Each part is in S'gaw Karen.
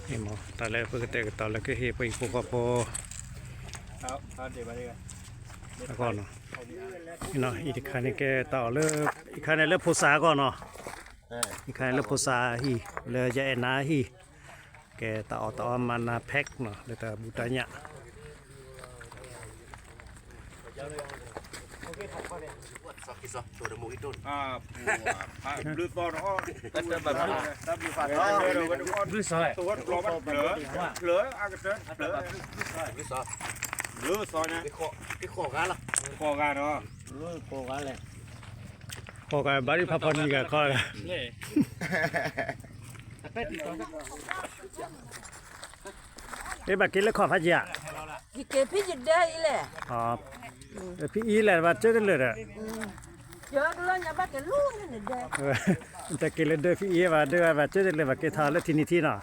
မ့ၢ်တၢ်လၢပကတဲာ်ကတီၤလၢကဟ့ၣ်ပှၤဟံၣ်ဖိဃီဖိအဂီၢ်နီၤ, အံၤတခါန့ၣ်ကဲတၢ်အီၣ်လၢ အံၤခါန့ၣ်လၢဖိစါအဂီၢ်နီၤ, အံၤခါန့ၣ်လၢဖိစါဟံၣ် လၢယအဲၣ်နၤဟံၣ်, ကဲတၢ်အီၣ်တၢ်အီမၤနၤ pack နီၤ လၢတၢ်ဘူးတၢ်ညၣ် ဃိးဂၤဘၣ်ဒံးဖးဖီနံၤဂၤခီ, မ့ၢ်ဘၣ်က့ၤလၢခီၣ်ဖးကံၤဧါ, ယက့ၤဖံယဒၢအံၤလဲၣ်, ဖံအံၤလဲၣ် ဘၣ်ကၢတလၢာ်ဒီး, တက့ၤလၢဒၢဖံအံၤဘၣ်ဒၢဘၣ်ကၢတလၢာ် ဘၣ်က့ၤထီၣ်လၢထံန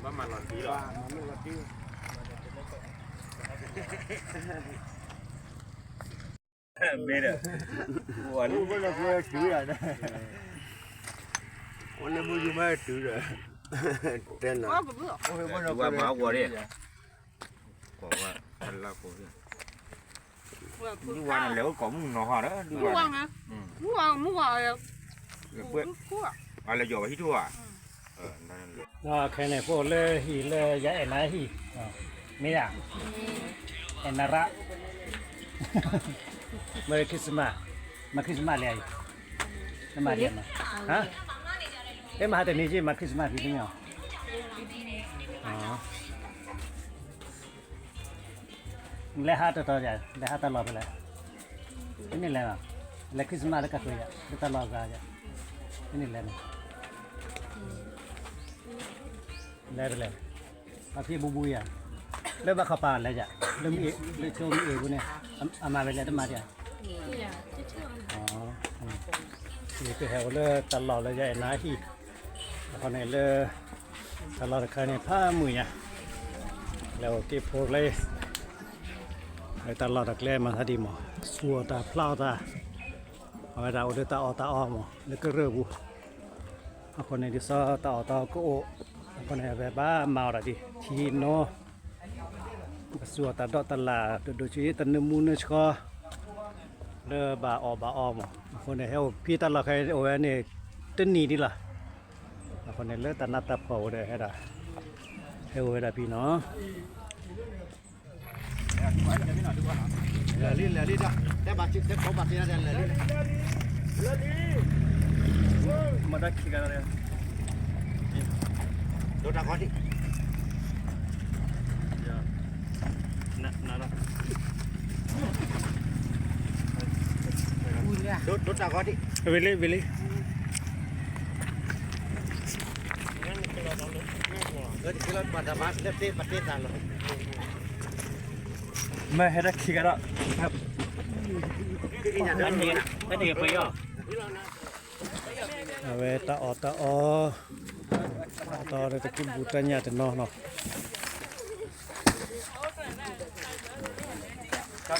ံၤထံနီၤ. မ့ၢ်ဒီး, အိၣ်လၢမုၢ်ယူၤမးတုၤဒီး, တဲနၤ, ဝဲမၤဝီၤဒၣ်, ကိးဝဲ, ဒုးဝါန့ၣ်လဲၤအိၣ်ကိးမုၢ်နီၤဟီဒီး, ဒုးဝါ, မုၢ်ဝါ, မုၢ်ဝါ, အလဲၤယီၤဝဲဟံၣ်ထိၣ်ဧါ. ခဲန့ၣ် ပအိၣ်လၢဟံၣ်လၢယအဲၣ်နၤဟံၣ်, မ့ၢ်ဧါ, အဲၣ်နၤရၣ်, Merry Christmas, မၤ Christmas လဲၣ်, မၤလဲၣ်, ဟါ, အဲၣ်မၤဟါတနံၤက့ၤ မၤ Christmas ဖံတမ့ၢ်ဧါ. လဲၤဟးတတီၤယၤ, လဲၤဟးတၢ်လီၢ်ဖဲလဲၣ်, ဖဲန့ၣ်လဲၤ, လဲၤ Christmas လၢကၢ်ဃုာ်ယၤ လၢတၢ်လီၢ်အဂၤယၤ, ဖဲန့ၣ်လဲၤန့ၣ်, လဲၤဖဲလဲၣ်, အဖံဘူးဘူးယၤ, လၢဘၣ်ခီပၤလဲၤယၤ, လၢမ့ၢ်အ့ၣ်, လၢဆိမ့ၢ်အ့ၣ်ဘူးန့ၣ်, အမၤဝဲလဲၤတမၤဒံးဧါ. ယကဟဲအိၣ်လၢတၢ်လီၢ်လၢယအဲၣ်နၤဟံၣ်, အဃိန့ၣ်လၢ တၢ်လီၢ်တခါန့ၣ် ဖးမုာ်ညါ, လဲၤအိၣ်က့ၤဖိကျဲ, လၢတၢ်လီၢ်တၢ်ကျဲမၤသးဒ်မး, ဆူၣ်အီၣ်တၢ်ဖျါအီၣ်တၢ်, အဝဲဒၣ်အိၣ်လၢတၢ်အီၣ်တၢ်အီမး လၢကရၢၢ်ပူၤ, အဃိန့ၣ်ဒ်သိးတၢ်အီၣ်တၢ်အီကအိၣ်, အဃိန့ၣ် အဝဲဘၣ်မၤအီၣ်တၢ်ဒ်ထံနီၤ ကဆူၣ်အီၣ်တၢ်ဒိးတၢ်လၣ် ဒိၣ်ဒိၣ်ဆံးဆံးတနၢမူနၢဆှီ, လၢဘၣ်အီၣ်ဘၣ်အီမး, အဃိန့ၣ် ဟဲအိၣ်ဖဲတၢ်လီၢ်ခဲအံၤ အိၣ်ဝဲန့ၣ် တနံၣ်ဒံးလီၤ. အဃိန့ၣ် လၢတၢ်နးတၢ်ဖှီၣ်အိၣ်ဒီး ဟဲဒၣ်, ဟဲအိၣ်ဝဲဒၣ်ဖဲနီၤ. လၢာ်လံ လၢာ်လံ, တဲဘၣ်တဲခိးဘၣ်က့ၤနၤဒီး လၢာ်လံ, လၢာ်လံ, မၤတၢ်ခံဂၤလီၤ, ဒိတၢ်ဂီၤဒံး, ဒိတၢ်ဂီၤဒံး, ဝံၤလံ ဝံၤလံ. မ့ၢ်ဟဲဒၣ်ခံဂၤဒီး, အဝဲတၢ်အီၣ်တၢ်အီ, တၢ်အီၣ်တၢ်အီဒီးတၢ်ကံၢ်ပူၤတၢ်ညၣ်တနီၤနီ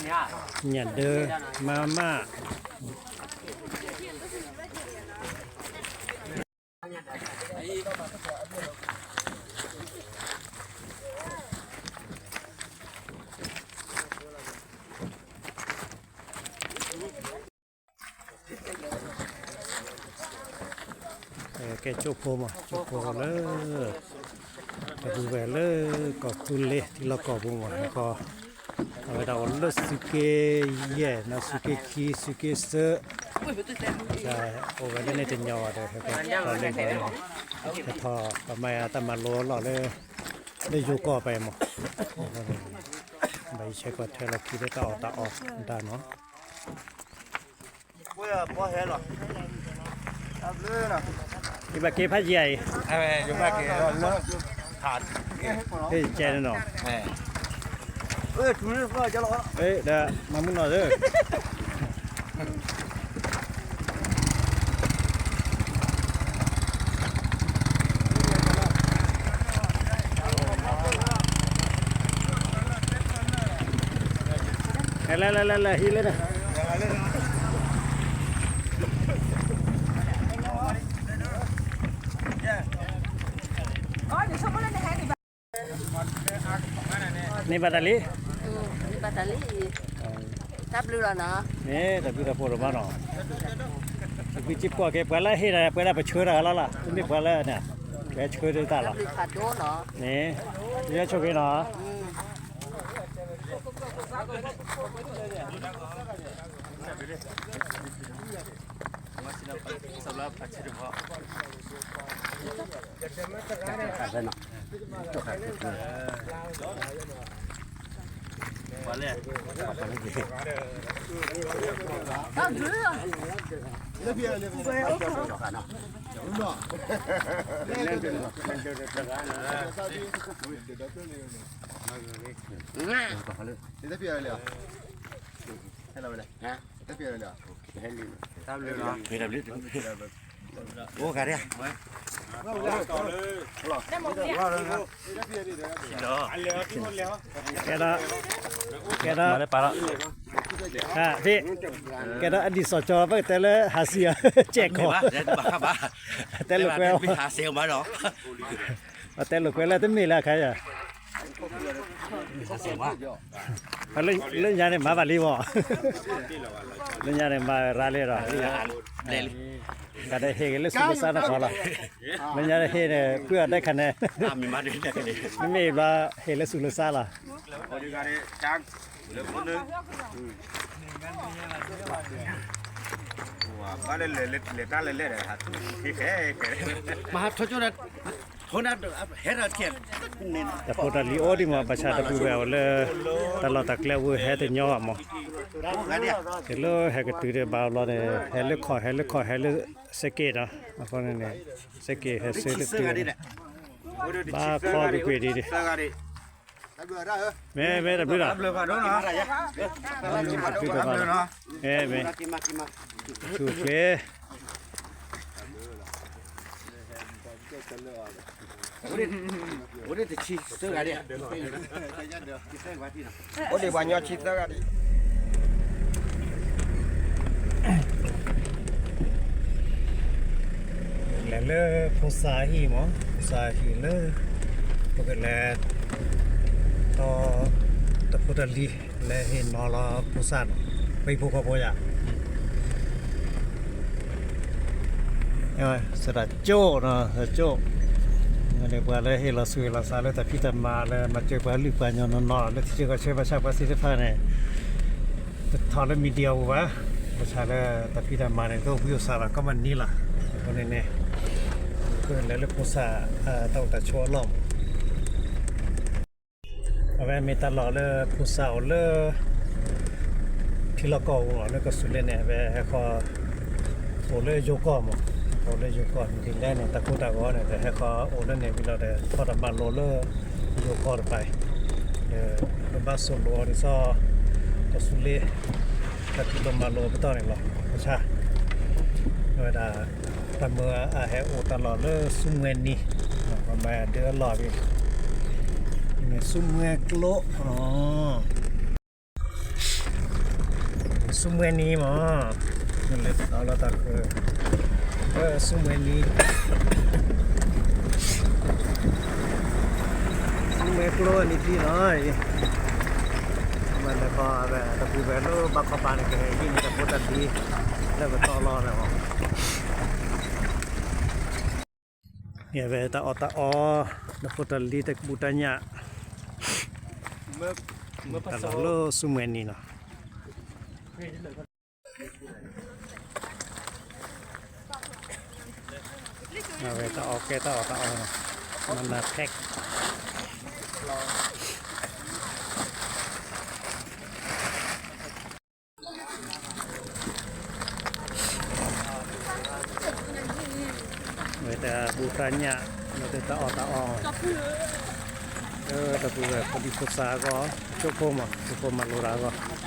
ၤ, ညၣ်ဒၢ, မၤမၢ် ကဲကၠိဖိမး ကၠိဖိလၢ တၢ်ဒုးဝဲလၢကီၢ်သူလ့ၤ ထံလီၢ်ကီၢ်ပူၤမး ဟဲဃီ, အဝဲဒၣ်အိၣ်လၢစုက့ယဲၢ် နီၢ်စုက့ခံ စုက့သၢ, အိၣ်ဝဲလၢန့ၣ်တညီဘၣ်ဒီး ဟဲဃီလၢ ဟဲထီၣ်ပမၤယၤတၢ်မၤလိလီၢ်လၢ လၢယိၤကီၢ်ပၤမး, ဘၣ်ယဆဲးကီးထွဲလီၤခံလၢတၢ်အီၣ်တၢ်အီဒၣ်နီၤ. ယဘၣ်က့ၤဖးယံာ်အံၤ, ယဘၣ်က့ၤလၢ ဟ့ၣ်ကဲနီၤ, ဒီး မၤမုၢ်နီၤဧၢ. လဲၤလဲၤလဲၤလဲၤ ဟံးလၢန့ၣ် န့ၢ်ဘၣ်တၢ်လံ, န့ၢ်ဘၣ်တၢ်လံ, တၢ်ဘျုးလီၤနီၤ, န့ၣ် တၢ်ဘျုးတၢ်ဖှိၣ်တဘၣ်နီၤ, ပကံစံၣ်ပှီၢ်က့ၤ ပှၤလၢဟ့ၣ်တၢ် ပှၤလၢပဆှၢတၢ်လီၤလီၤ, မ့ၢ်ပှၤလၢန့ၣ် ပဆှၢတၢ်လီၤ, န့ၣ် ယဆိက့ၤနီၤ အိၣ်ဂၤဒဲး, ကဲဒီး, ကဲဒီး, ကဲဒီးအဒံၣ်စီၤကၠီ ပကတဲလၢဟးစံၣ်အီၤ ကဲးခီ, တဲလိာ်ကွဲ, တဲလိာ်ကွဲလၢတမ့ၢ်လၢအခါယၤ လၢညါန့ၣ်မၤဘၣ်လံမီၢ်, လၢညါန့ၣ်မၤရၤလံဒီး, တၢ်ဒီးဟ့ၣ်ဂ့ၤလၢဆူးလၢစါတခီလီၤ, လၢညါတဟ့ၣ်န့ၣ် ဖုအီၤဒၣ်ခါန့ၣ်, မ့မ့ၢ်ဘျီဟ့ၣ်လၢဆူးလၢစါလီၤ. မၤဟးထီၣ်ကၠိဒီး တၢ်ဖိတၢ်လံၤအိၣ်ဒံးမီၢ် ဘၣ်ဆၣ်တၢ်ပုၢ်ဝဲၢ်အိၣ်လၢ တၢ်လီၢ်တၢ်ကျဲဝဲဟဲတညီဘၣ်မီၢ်, တုၤလၢဟဲကတုၤဒီးဘၣ်ဘျီန့ၣ် ဟဲလၢခီၣ် ဟဲလၢခီၣ် ဟဲလၢစဲးက့ၤနီၤ, အဃိန့ၣ်န့ၣ် စဲးက့ၤဟဲဆၢတတုၤန့ၣ် ဘၣ်ခီကွ့ၢ်ကွ့ၢ်ဒံးဒံး, မ့ၢ်မ့ၢ်တၢ်ဘျုးလီၤ, မ့ၢ်မ့ၢ် ထူၣ်ချ့ အိၣ်ဒံးပှၤညီဆံသၢဂၤဒံး, လဲၤလၢဖိစါဟံၣ်မီၢ်, ဖိစါဟံၣ်လၢ ပကလဲၤ တီ တၢ်ဖိတၢ်လံၤ လဲၤဟ့ၣ်နီၤလီၤဖိစါနီၤ, ပှၤဟံၣ်ဖိဃီဖိယၤ စတၢ်ကၠိၣ်နီၤ, စတၢ်ကၠိၣ်, ပှၤလၢဟ့ၣ်လီၤဆူးဟ့ၣ်လီၤစါလၢတၢ်ဖံးတၢ်မၤလၢမၤစၢၤပှၤလုၢ်ပှၤညီနီၢ်နီၢ် လၢထံဆၢကီၢ်ဆၢဘၣ်ဆၣ်ပှၤသ့ၣ်တဖၣ်န့ၣ် တထီၣ်လၢ media ပူၤဘၣ်, ဘၣ်ဆၣ်လၢတၢ်ဖံးတၢ်မၤန့ၣ် တအိၣ်ဘှံးအိၣ်သါဘၣ် ကီမးနံၤလီၤ, အဃိန့ၣ်န့ၣ် ပကလဲၤလၢဖိစါ တၢ်အိၣ်တၢ်ဆိးအလီၢ်မီၢ် အဝဲမ့ၢ်တၢ်လီၢ်လၢဖိစါအိၣ်လၢ ထံလီၢ်ကီၢ်ပူၤမီၢ် လၢကီၢ်စူၤလ့န့ၣ် အဝဲဟဲဃီ အိၣ်လၢယိၤကီၢ်မီၢ်, အိၣ်လၢယိၤကီၢ် ဒ်လဲၣ်န့ၣ် တၢ်ကိၢ်တၢ်ဂီၤန့ၣ် ဒီးဟဲဃီအိၣ်လၢန့ၣ်ဝံၤလီၤဒီး ထီၣ်တၢ်မၤလိလၢ ယိၤကီၢ်တပၤအံၤ, ဒီးပဘၣ်ဆိၣ်လိအီၤဒ်သိး ကီၢ်စူၤလ့ တၢ်ဖံးလိမၤလိပတီၢ်န့ၣ်လီၤ, ဘၣ်ဆၣ် အဝဲဒၣ် တၢ်မၢအဟဲအိၣ်တၢ်လီၢ်လၢဆူမဲာ်နံၤ, ပမၤဒၢအလီၢ်ဝံၤ မ့ၢ်ဆူမဲာ်ကျိ ဆူမဲာ်နံၤမီၢ်, လဲၤတၢ်လီၢ်တၢ်ဃၢၤ လၢဆူမဲာ်နံၤ, ဆူမဲာ်ကျိနံၤထံလီၤ, မ့ၢ်လဲၤခီ တၢ်ပုၢ်ဝဲၢ်လၢဘၣ်ခီပၤန့ၣ် ကဟဲဟံးန့ၢ်တၢ်ဖိတၢ်လံၤ လၢပတီၢ်လီၤန့ၣ်မီၢ် မ့ၢ်ဝဲတၢ်အီၣ်တၢ်အီ, တၢ်ဖိတၢ်လံၤ တၢ်ကဘူၣ်တၢ်ညၣ်, တၢ်လီၢ်လၢဆူမဲာ်နံၤနီၤ, မ့ၢ်ဝဲတၢ်အီၣ်ကဲတၢ်အီၣ်တၢ်အီ, မနၤဖဲး ဝဲတၢ်ဘူၣ်တၢ်ညၣ်, ဝဲတၢ်အီၣ်တၢ်အီ, တၢ်ပုၢ်ဝဲၢ်ဖိဒံဖိသၣ်အဂီၢ်, ကၠိဖိမီၢ်, ကၠိဖိမၤလိတၢ်အဂီၢ်. မ့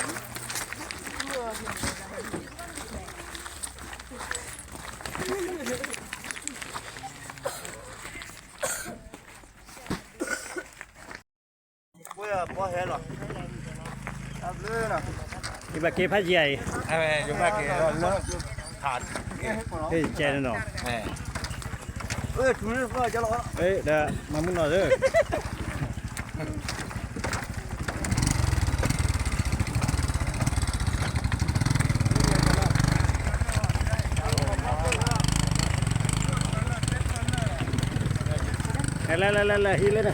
ၢ် ယဘၣ်က့ၤဖးယံၤအံၤ, ယဘၣ်က့ၤလၢ ဟ့ၣ်ကဲနီၤ, ဒီးမၤမုၢ်နီၤသၢ လဲၤလဲၤလဲၤလဲၤလဲၤ ဟံးလၢန့ၣ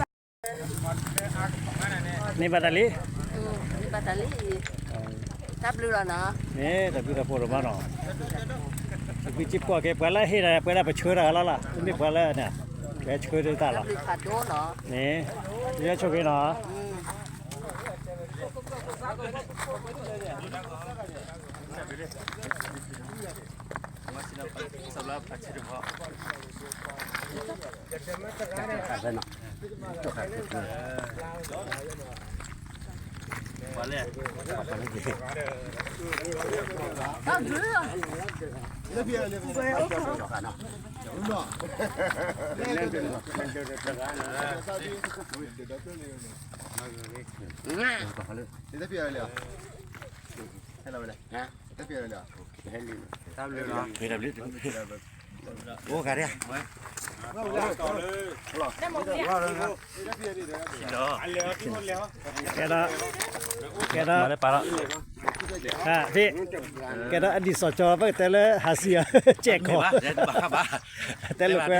်, န့ၢ်ဘၣ်တၢ်လံ, န့ၢ်ဘၣ်တၢ်လံ, တၢ်ဘျုးလီၤနီၤ, န့ၣ်တၢ်ဘျုးတၢ်ဖှိၣ်တမးနီၤ, ပကံစ့ပှီၢ်က့ၤ ပှၤလၢဟ့ၣ်တၢ် ပှၤလၢပဆှၢတၢ်လီၤလီၤ, မ့ၢ်ပှၤလၢန့ၣ်, ပဆှၢတၢ်လီၤ, န့ၣ်, ယဆိက့ၤနီၤ တၢ်ဘျုးလီၤ, အိၣ်ဂၤဒၣ်, ကဲဒီး, ကဲဒီး, ကဲဒီးအဒံၣ်စီၤကၠီ ပကတဲလၢဟးစံၣ်အီၤ, ကဲကီး, တဲလိာ်ကွဲ,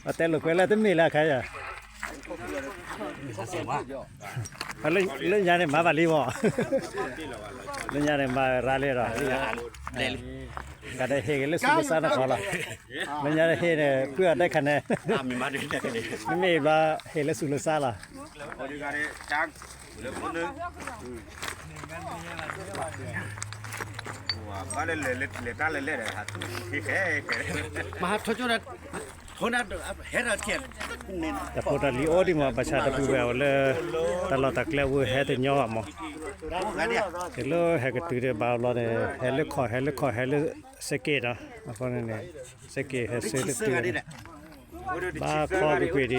ပတဲလိာ်ကွဲလၢတမ့ၢ်လၢအခါယၤ လၢညါန့ၣ်မၤဘၣ်လံမီၢ်, လၢညါန့ၣ် မၤရၤလံဒီး, တၢ်ဒၣ်ဟ့ၣ်က့ၤလၢဆူးလၢစါတခီလီၤ, လၢညါတဟ့ၣ်န့ၣ် ဖုၣ်အီၤတၢ်ခါန့ၣ်, မ့မ့ၢ်ဘျီဟ့ၣ်လၢဆူးလၢစါလီၤ, ဘၣ်လၢလဲၤတၢ်လဲၤလဲၣ်ဒီး, မၤထီကၠိဒီး, ဟဲဒီး, တၢ်ဖိတၢ်လံၤအိၣ်ဒံးမီၢ် ဘၣ်ဆၣ်တပူၤဝဲအီၤလၢ တၢ်လီၢ်တၢ်ကျဲဝဲဟဲတညီဘၣ်မီၢ်, တုၤလၢဟဲကတုၤဒီးဘၣ်အီၤဘျီန့ၣ် ဟဲလၢခီၣ် ဟဲလၢခီၣ် ဟဲလၢစဲးက့ဒီး, အဃိန့ၣ်န့ၣ်, စဲးက့ဟဲဆၢလၢတုၤ, ဘၣ်ခီ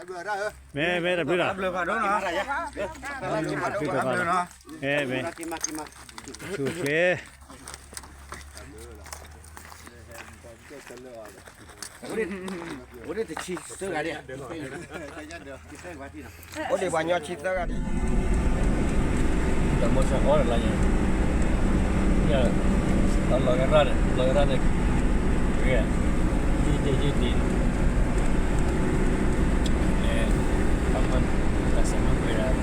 ကွ့ၢ်ကွ့ၢ်ဒံး, မ့ၢ်မ့ၢ်တၢ်ဘျုးဒီး, မ့ၢ်မ့ၢ်, ထူၣ်ချ့ အိၣ်ဒံးပှၤညီဆံသၢဂၤဒံး, တၢ်မိၢ်ဆါအီၣ်တလါညါ, လီၤကရၣ်န့ၣ် လီၤကရၣ်န့ၣ်, ဂ့ၤ, ယ့ၢ်တ့ယ့ၢ်တ့, တၢ်ဆဲးမၤပှဲၤဒၣ်,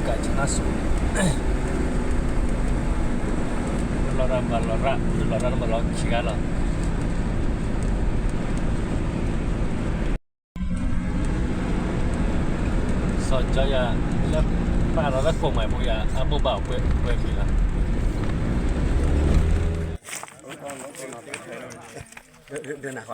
ကးဆါဆူ, လီၤရၣ်မၤလီၤရၣ်, လီၤရၣ်မၤလီၤခံဂၤလီၤ. စီၤကၠီယၤ လၢပာ်လီၤလၢကိးမံၤပူၤယၤ အမိၢ်ဘၣ်အိၣ်ပှဲၤမံၤလီၤ. န့ၢ်အီၤဒီးတၢ်က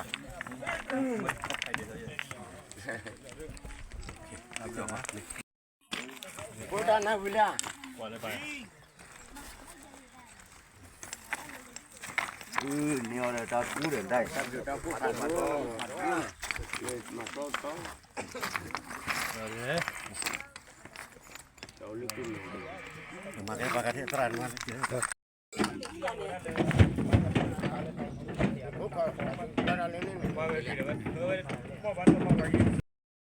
ူဒီးဒၣ်အံၤ, မၤကဲပှၤကထဲသရၣ်န့ၣ်မၤ,